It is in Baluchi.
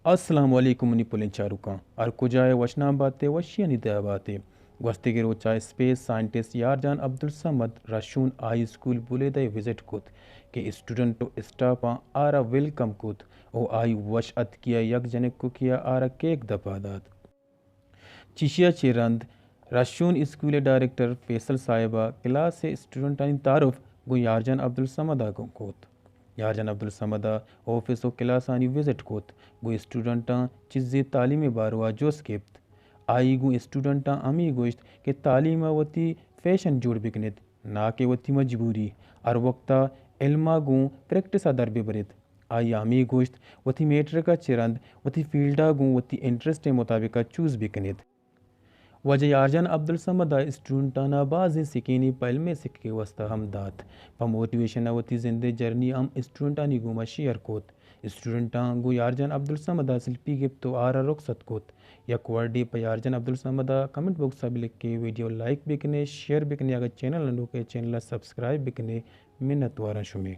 السلام علیکم منی پلیں چاروکاں، ہر کجا ئے وشنام بات ئے، وشیانی دیا بات ئے۔ گوستگیں روچا اسپیس سائنٹسٹ یارجان عبدالصمد رشون ہائی اسکول بلیدہ ءَ وزٹ کت کہ اسٹوڈنٹ و اسٹاپاں آرا ویلکم کت و آئی وش اتکیا یک جنکوکیا آرا کیک دپا دات۔ چیشیا چہ رند رشون اسکول ءِ ڈائریکٹر فیصل صاحب ءَ کلاس ءِ اسٹوڈنٹانی تعارف گوں یارجان عبدالصمد ءَ گوں کت۔ یارجان عبدالصمد ءَ آفس و کلاسانی وزٹ کت، گوں اسٹوڈنٹاں چیزے تعلیم ءِ باروا جست گپت۔ آئی گوں اسٹوڈنٹاں ہمے گوشت کہ تعلیم ءَ وتی فیشن جوڑ بکن ات، نا کہ وتی مجبوری۔ ہر وقت ءَ علم ءَ گوں پریکٹس ءَ در ببر ات۔ آئی ءَ ہمے گوشت، وتی میٹرک ءَ چہ رند وتی فیلڈ ءَ گوں وتی انٹرسٹ ءِ مطابق ءَ چوز بکن ات۔ واجہ یارجان عبدالصمد ءَ اسٹوڈنٹاں ءَ بازیں سکینے پہ علم ءِ سکگ ءِ واستہ ہم دات۔ پہ موٹیویشن ءَ وتی زند ءِ جرنی ہم اسٹوڈنٹانی گوما شیئر کت۔ اسٹوڈنٹاں گوں یارجان عبدالصمد ءَ سیلفی گپت و آرا رخصت کت۔ یک ورڈے پہ یارجان عبدالصمد ءَ کمنٹ باکس ءَ بلکے، ویڈیو لائک بکنے، شیئر بکنے، اگاں چینل ءَ نوکے چینل ءَ سبسکرائب بکنے۔ منت واراں شمے۔